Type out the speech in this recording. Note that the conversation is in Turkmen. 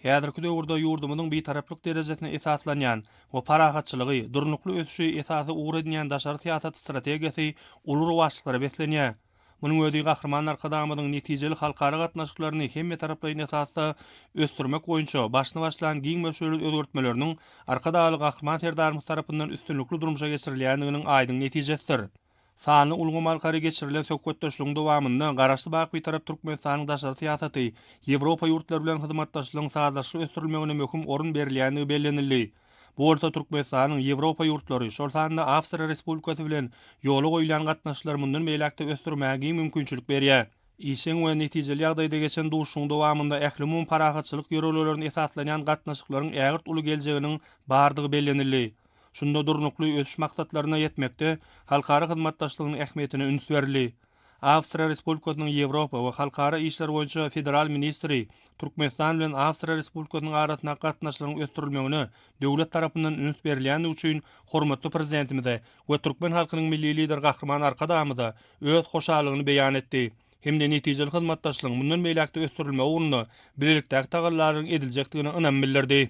Häzirki döwürde ýurdumyzyň Bitaraplyk derejesine esaslanýan we parahatçylygy, durnukly ösüşi esasy ugur edinýän daşary syýasat strategiýasy uly rowaçlyklara beslenýär. Munuň özi Gahryman Arkadagymyzyň netijeli halkara gatnaşyklaryny hemmetaraplaýyn esasda ösdürmek boýunça başyny başlan giň möçberli özgertmeleriniň Arkadagly Gahryman Serdarymyz tarapyndan üstünlikli durmuşa geçirilýändiginiň aýdyň netijesidir. Sanly ulgam arkaly geçirilen söhbetdeşligiň dowamynda Garaşsyz baky Bitarap Türkmenistanyň daşary syýasaty, Ýewropa ýurtlary bilen hyzmatdaşlygyň sazlaşykly ösdürilmegine möhüm orun berilýändigi bellenildi. Bu bolsa Türkmenistanyň Ýewropa ýurtlary, şol sanda Awstriýa Respublikasy bilen ýola goýulýan gatnaşyklary mundan beýläk-de ösdürmäge giň mümkinçilik berýär. Işjeň we netijeli ýagdaýda geçen duşuşygyň dowamynda ählumumy parahatçylyk ýörelgelerine esaslanýan gatnaşyklaryň ägirt uly geljeginiň bardygy bellenildi. Şunda Durnukly ösüş maksatlaryna ýetmekde halkara hyzmatdaşlygynyň ähmiýetine üns berildi. Awstriýa Respublikasynyň Ýewropa we halkara işler boýunça federal ministri Türkmenistan bilen Awstriýa Respublikasynyň arasyndaky gatnaşyklaryň ösdürilmegine döwlet tarapyndan üns berilýändigi üçin hormatly Prezidentimize we türkmen halkynyň Milli Lideri Gahryman Arkadagymyza öz hoşallygyny beýan etdi hem-de netijeli hyzmatdaşlygyň mundan beýläk-de ösdürilmegi ugrunda bilelikdäki tagallalaryň ediljekdigine ynam bildirdi.